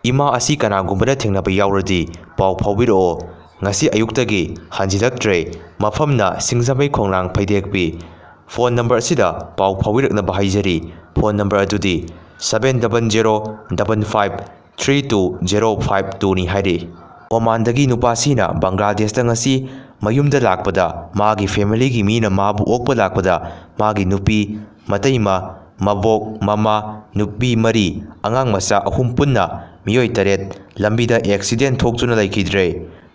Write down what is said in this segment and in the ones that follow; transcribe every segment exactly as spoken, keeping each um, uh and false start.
ꯏꯃꯥ ꯑꯁꯤ ꯀꯅꯥꯒꯨꯝꯕꯅ ꯊꯦꯡꯅꯕ ꯌꯥꯎꯔꯗꯤ ꯄꯥꯎ ꯐꯥꯎꯕꯤꯔꯛꯑꯣ꯫ ꯉꯁꯤ ꯑꯌꯨꯛꯇꯒꯤ ꯍꯟꯖꯤꯜꯂꯛꯇ꯭ꯔꯦ꯫ ꯃꯐꯝꯅ ꯁꯤꯡꯖꯃꯩ ꯈꯣꯡꯅꯥꯡ ꯐꯩꯗꯦꯛꯄꯤ꯫ ꯐꯣꯟ ꯅꯝꯕꯔ ꯑꯁꯤꯗ ꯄꯥꯎ ꯐꯥꯎꯕꯤꯔꯛꯅꯕ ꯍꯥꯏꯖꯔꯤ꯫ ꯐꯣꯟ ꯅꯝꯕꯔ ꯑꯗꯨꯗꯤ seven double zero double five three two zero five two ꯅꯤ ꯍꯥꯏꯔꯤ꯫ ꯑꯣꯃꯥꯟꯗꯒꯤ ꯅꯨꯄꯥꯁꯤꯅ ꯕꯪꯒ꯭ꯂꯥꯗꯦꯁꯇ ꯉꯁꯤ ꯃꯌꯨꯝꯗ ꯂꯥꯛꯄꯗ, ꯃꯥꯒꯤ ꯐꯦꯃꯤꯂꯤꯒꯤ ꯃꯤꯅ ꯃꯥꯕꯨ ꯑꯣꯛꯄ ꯂꯥꯛꯄꯗ, ꯃꯥꯒꯤ ꯅꯨꯄꯤ, ꯃꯇꯩꯃ, ꯃꯕꯣꯛ, ꯃꯃꯥ, ꯅꯨꯄꯤ ꯃꯔꯤ, ꯑꯉꯥꯡ ꯃꯆꯥ ꯑꯍꯨꯝ ꯄꯨꯟꯅ ꯃꯤꯑꯣꯏ ꯇꯔꯦꯠ ꯂꯝꯕꯤꯗ ꯑꯦꯛꯁꯤꯗꯦꯟ ꯊꯣꯛꯇꯨꯅ ꯂꯩꯈꯤꯗ꯭ꯔꯦ꯫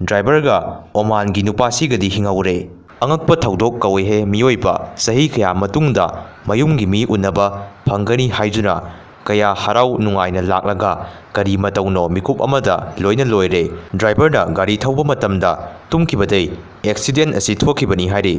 ꯗ꯭ꯔꯥꯏꯚꯔꯒ ꯑꯣꯃꯥꯟꯒꯤ ꯅꯨꯄꯥꯁꯤꯒꯗꯤ ꯍꯤꯡꯍꯧꯔꯦ꯫ ꯑꯉꯛꯄ ꯊꯧꯗꯣꯛ ꯀꯧꯏꯍꯦ꯫ ꯃꯤꯑꯣꯏꯕ ꯆꯍꯤ ꯀꯌꯥ ꯃꯇꯨꯡꯗ ꯃꯌꯨꯝꯒꯤ ꯃꯤ ꯎꯅꯕ ꯐꯪꯒꯅꯤ ꯍꯥꯏꯗꯨꯅ ꯀꯌꯥ ꯍꯔꯥꯎ ꯅꯨꯡꯉꯥꯏꯅ ꯂꯥꯛꯂꯒ ꯀꯔꯤ ꯃꯇꯧꯅꯣ ꯃꯤꯀꯨꯞ ꯑꯃꯗ ꯂꯣꯏꯅ ꯂꯣꯏꯔꯦ꯫ ꯗ꯭ꯔꯥꯏꯚꯔꯅ ꯒꯥꯔꯤ ꯊꯧꯕ ꯃꯇꯝꯗ ꯇꯨꯝꯈꯤꯕꯗꯩ ꯑꯦꯛꯁꯤꯗꯦꯟ ꯑꯁꯤ ꯊꯣꯛꯈꯤꯕꯅꯤ ꯍꯥꯏꯔꯤ꯫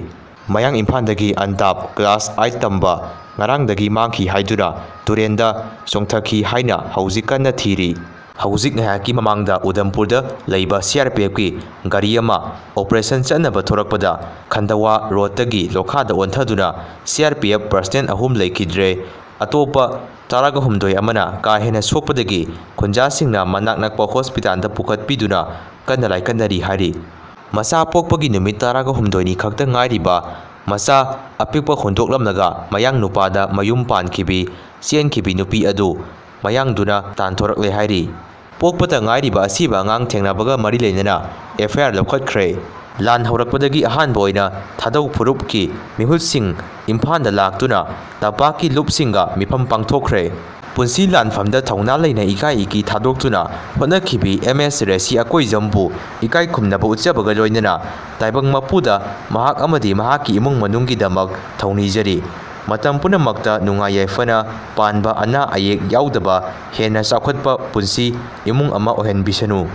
ꯃꯌꯥꯡ ꯏꯝꯐꯥꯜꯗꯒꯤ ꯑꯟꯇꯥꯞ class eight ꯇꯝꯕ ꯉꯔꯥꯡꯗꯒꯤ ꯃꯥꯡꯈꯤ ꯍꯥꯏꯗꯨꯅ ꯇꯨꯔꯦꯟꯗ ꯆꯣꯡꯊꯈꯤ ꯍꯥꯏꯅ ꯍꯧꯖꯤꯛ ꯀꯟꯅ ꯊꯤꯔꯤ꯫ ꯍꯧꯖꯤꯛ ꯉꯥꯏꯍꯥꯛꯀꯤ ꯃꯃꯥꯡꯗ ꯎꯗꯝꯄꯨꯔꯗ ꯂꯩꯕ C R P F ꯀꯤ ꯒꯥꯔꯤ ꯑꯃ ꯑꯣꯄꯔꯦꯁꯟ ꯆꯠꯅꯕ ꯊꯣꯔꯛꯄꯗ ꯈꯟꯗꯋꯥ ꯔꯣꯗꯇꯒꯤ ꯂꯣꯈꯥꯗ ꯑꯣꯟꯊꯗꯨꯅ C R P F personnel ꯑꯍꯨꯝ ꯂꯩꯈꯤꯗ꯭ꯔꯦ꯫ ꯑꯇꯣꯞꯄ ꯇꯔꯥꯒ ꯍꯨꯝꯗꯣꯏ ꯑꯃꯅ ꯀꯥ ꯍꯦꯟꯅ ꯁꯣꯛꯄꯗꯒꯤ ꯈꯨꯟꯖꯥꯁꯤꯡꯅ ꯃꯅꯥꯛ ꯅꯛꯄ ꯍꯣꯁꯄꯤꯇꯥꯜꯗ ꯄꯨꯈꯠꯄꯤꯗꯨꯅ ꯀꯟꯅ ꯂꯥꯏꯀꯠꯅꯔꯤ ꯍꯥꯏꯔꯤ꯫ ꯃꯆꯥ ꯄꯣꯛꯄꯒꯤ ꯅꯨꯃꯤꯠ ꯇꯔꯥꯒ ꯍꯨꯝꯗꯣꯏꯅꯤ ꯈꯛꯇ ꯉꯥꯏꯔꯤꯕ ꯃꯆꯥ ꯑꯄꯤꯛꯄ ꯍꯨꯟꯗꯣꯛꯂꯝꯂꯒ ꯃꯌꯥꯡ ꯅꯨꯄꯥꯗ ꯃꯌꯨꯝ ꯄꯥꯟꯈꯤꯕꯤ ꯆꯦꯟꯈꯤꯕꯤ ꯅꯨꯄꯤ ꯑꯗꯨ ꯃꯌꯥꯡꯗꯨꯅ ꯇꯥꯟꯊꯣꯔꯛꯂꯦ ꯍꯥꯏꯔꯤ꯫ ꯄꯣꯛꯄꯇ ꯉꯥꯏꯔꯤꯕ ꯑꯁꯤꯕ ꯑꯉꯥꯡ ꯊꯦꯡꯅꯕꯒ ꯃꯔꯤ ꯂꯩꯅꯅ F I R ꯂꯧꯈꯠꯈ꯭ꯔꯦ꯫ ꯂꯥꯟ ꯍꯧꯔꯛꯄꯗꯒꯤ ꯑꯍꯥꯟꯕ ꯑꯣꯏꯅ ꯊꯥꯗꯧ ꯐꯨꯔꯨꯞꯀꯤ ꯃꯤꯍꯨꯠꯁꯤꯡ ꯏꯝꯐꯥꯜꯗ ꯂꯥꯛꯇꯨꯅ ꯇꯝꯄꯥꯛꯀꯤ ꯂꯨꯞꯁꯤꯡꯒ ꯃꯤꯐꯝ ꯄꯥꯡꯊꯣꯛꯈ꯭ꯔꯦ꯫ ꯄꯨꯟꯁꯤ ꯂꯥꯟꯐꯝꯗ ꯊꯧꯅꯥ ꯂꯩꯅ ꯏꯀꯥꯏ ꯏꯀꯤ ꯊꯥꯗꯣꯛꯇꯨꯅ ꯍꯣꯠꯅꯈꯤꯕꯤ M S ꯔꯦꯁꯤ ꯑꯀꯣꯏꯖꯝꯕꯨ ꯏꯀꯥꯏ ꯈꯨꯝꯅꯕ ꯎꯠꯆꯕꯒ ꯂꯣꯏꯅꯅ ꯇꯥꯏꯕꯪ ꯃꯄꯨꯗ ꯃꯍꯥꯛ ꯑꯃꯗꯤ ꯃꯍꯥꯛꯀꯤ ꯏꯃꯨꯡ ꯃꯅꯨꯡꯒꯤꯗꯃꯛ ꯊꯧꯅꯤꯖꯔꯤ꯫ ꯃꯇꯝ ꯄꯨꯝꯅꯃꯛꯇ ꯅꯨꯡꯉꯥꯏ ꯌꯥꯏꯐꯅ ꯄꯥꯟꯕ, ꯑꯅꯥ ꯑꯌꯦꯛ ꯌꯥꯎꯗꯕ, ꯍꯦꯟꯅ ꯆꯥꯎꯈꯠꯄ ꯄꯨꯟꯁꯤ ꯏꯃꯨꯡ ꯑꯃ ꯑꯣꯏꯍꯟꯕꯤꯁꯅꯨ꯫